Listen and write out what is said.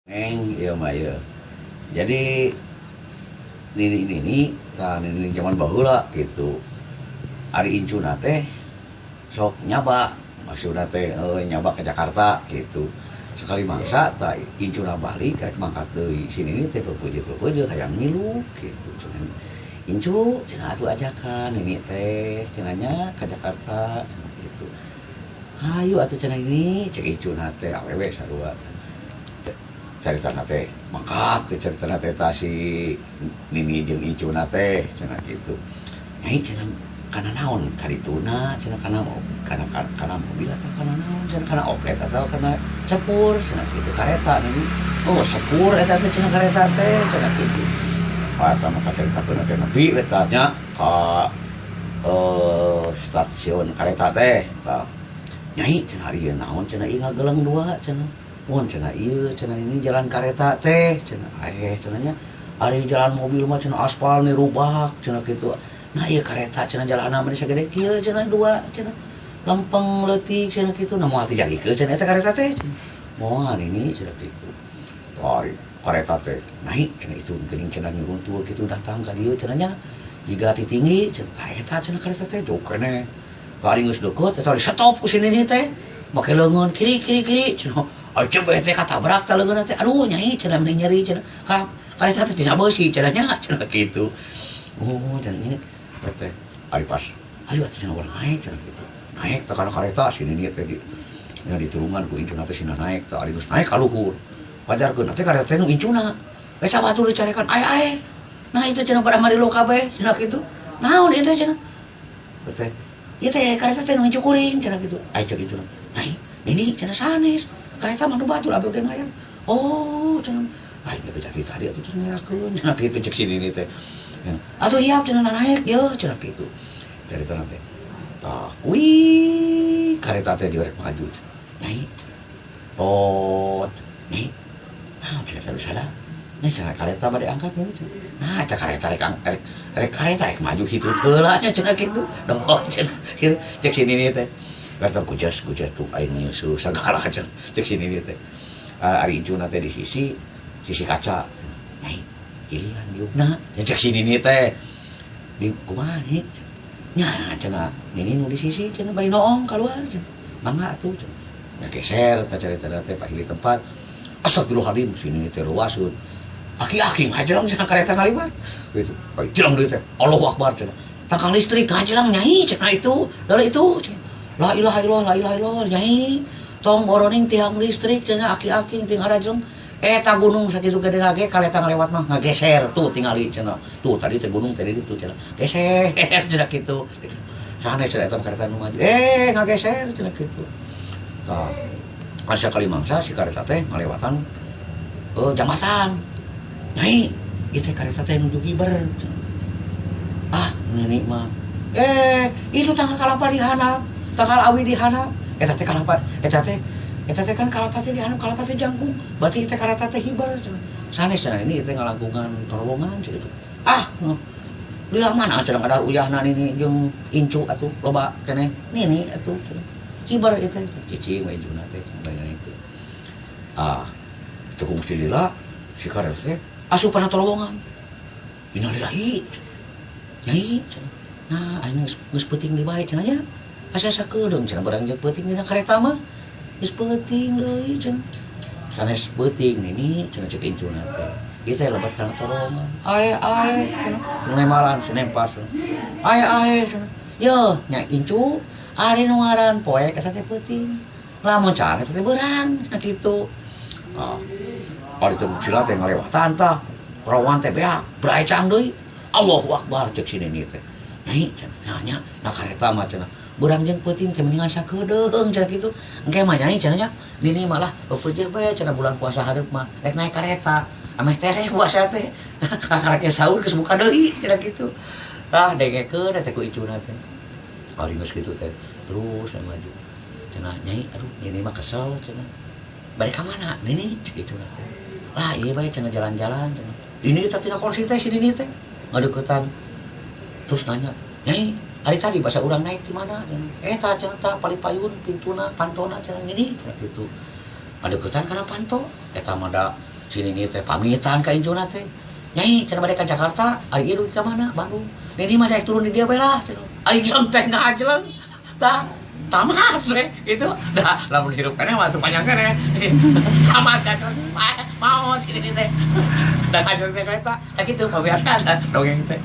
Neng, ieu mah ieu. Jadi nini-nini tah nini zaman baheula gitu. Ari incuna teh sok nyaba, maksudna teh nyaba ke Jakarta gitu. Sekali mangsa tah incuna balik rek mangkat deui. Si nini teh peupeujeuh-peupeujeuh hayang milu gitu. Cenah incu cenah atuh ajakan nini teh cenah nya ka Jakarta cenah gitu. Hayu atuh cenah ini cek incuna teh awewe sarua. Caritana teh mangkat teh caritana teh tah si nini jeung incuna teh cenah kitu. Nyai cenah kana naon kadituna cenah kana kana kana mobil atau kana naon cenah kana oplet atau kana sepur cenah kitu kareta nini. Oh sepur eta teh cenah kareta teh cenah kitu. Eta mah kacaritakeun teh nepi we tah nya ka stasiun kareta teh tah. Nyai cenah ari ieu naon cenah ieu ngageleng dua cenah. Mun cenah ieu cenah ini jalan kareta teh cenah cenah nya ari jalan mobil mah cenah aspal nih rubak cenah kitu. Nah ieu kareta cenah jalanna mah sagede kieu cenah dua cenah lempeng leutik cenah kitu. Nah moal dijalikeun cenah eta kareta teh. Moal ini cenah kitu. Ari kareta teh naik cenah itu geuning cenah nyuruntul kitu datang ka dieu cenah nya jiga ti tinggi cenah ka eta cenah kareta teh jauh keneh. Ka ari geus deukeut eta di stop ku si nini teh make leungeun kiri kiri kiri cenah. Aduh coba teh katabrak tah leungeunna teh. Aduh nyai cenah mending nyeri cenah. Ka kareta teh tina beusi cenah nya cenah kitu. Oh cenah ini teh ari pas ayo atuh cenah urang naik cenah kitu. Naik teh kana kareta si nini teh di nya ditulungan ku incuna teh sina naik teh ari geus naik ka luhur. Pajarkeun teh kareta teh nu incuna. Eta batur dicarekan ae ae. Nah itu cenah pada marilu kabeh cenah kitu. Naon ieu teh cenah? Teh ieu teh kareta teh nu incu kuring cenah kitu. Ai cek incuna. Nyai nini cenah sanes. Kareta mah nu batur abdi oge hayang. Oh cenah aing teh jadi tadi atuh cenah ngerakeun cenah kitu cek si nini teh. Atuh hiap cenah naik yeuh cenah kitu. Caritana teh. Tah wih kareta teh direk maju. Nyai. Oh nyai. Naon cenah teh sada. Nih cenah kareta bade angkat nya cenah. Nah eta kareta rek rek kareta rek maju kitu heula nya cenah kitu. Doh cenah kitu cek si nini teh. Kata gujas gujas tuh aing nyusu segala cenah cek si nini teh. Ari incuna teh di sisi sisi kaca. Nyai giliran diukna nya cek si nini teh. Di kumaha nih? Nya cenah nini nu di sisi cenah bari noong kaluar cenah. Mangga atuh cenah. Nya geser teh carita teh pahili tempat. Astagfirullahaladzim si nini teh ruaseun. Aki-aki ngajreng cenah kareta ngaliwat. Gitu. Ngajreng deui teh. Allahu Akbar cenah. Tangkal listrik ngajreng nyai cenah itu. Dari itu cenah. La ilaha illallah, la ilaha illallah nyai. Tong boroning tiang listrik cenah aki-aki ting arajeng. Eta gunung sakitu gede lage kareta ngalewat mah ngageser tuh tingali cenah. Tuh tadi teh gunung tadi itu cenah. Geser cenah kitu. Sanes cenah eta kareta nu maju. Ngageser cenah kitu. Tah asa kali mangsa si kareta teh ngalewatan jambatan. Nyai, ieu teh kareta teh nuju giber. Ah, nini mah. Itu tangga kalapa di handap, tanggal awi di handap. Eta teh kalapa, eta teh kan kalapa teh di handap, kalapa teh jangkung. Berarti teh kareta teh hiber. Sanes cenah ini teh ngalangkungan terowongan cenah itu. Ah, di mana cenah kadar uyahna nini jeung incu atuh loba keneh nini atuh cenah. Hiber ieu teh cicing we incuna teh cenah itu. Ah, teu mesti lila si kareta teh asup kana terowongan. Innalillahi. Nyai cenah. Nah, ayeuna geus peuting deui bae cenah nya. Asa sakedeung cenah barang jeung peuting dina kareta mah. Geus peuting deui cenah. Sanes peuting nini cenah cek incuna teh. Ieu teh lebat kana terowongan. Ae ae cenah. Nemalan sinempas. Ae ae cenah. Yeuh nya incu ari nu ngaran poek eta teh peuting. Lamun can eta teh beurang cenah kitu. Ah, ari teh sila teh ngalewatan tah. Terowongan teh beak, braecang deui. Allahu Akbar cek si nini teh. Nyai cenah nya na kareta mah cenah. Beurang jeung peuting teh mendingan sakedeung cenah kitu. Engke mah nyai cenah nya nini malah peupeujeuh bae cenah bulan puasa hareup mah rek naik kareta. Ameh tereh puasa teh. Kakarek sahur geus buka deui cenah kitu. Tah dengekeun teh ku incuna teh. Ari geus kitu teh terus maju. Cenah nyai aduh nini mah kesel cenah. Balik ka mana nini cek incuna teh. Lah ieu bae cenah jalan-jalan cenah. Ini teh tina kursi teh si nini teh ngadeukeutan. Terus nanya, "Nyai, ari tadi bahasa urang naik di mana?" Eta cenah tah palipayun pintuna pantona cenah nini cenah kitu. Ngadeukeutan kana panto eta mah da Si Nini teh pamitan ka incuna teh. Nyai, cenah, bade ka Jakarta, ari ieu dugi ka mana? Bandung. Nini mah saya turun di dieu bae lah, cenah. Ari jeung teh ngajleng. Tah, tamat we gitu. Dah, lamun hirup keneh mah tuh panjang keneh. Tamat kan. Maot si Nini teh. Da ngajleng teh ka eta. Sakitu pabiasa dongeng teh.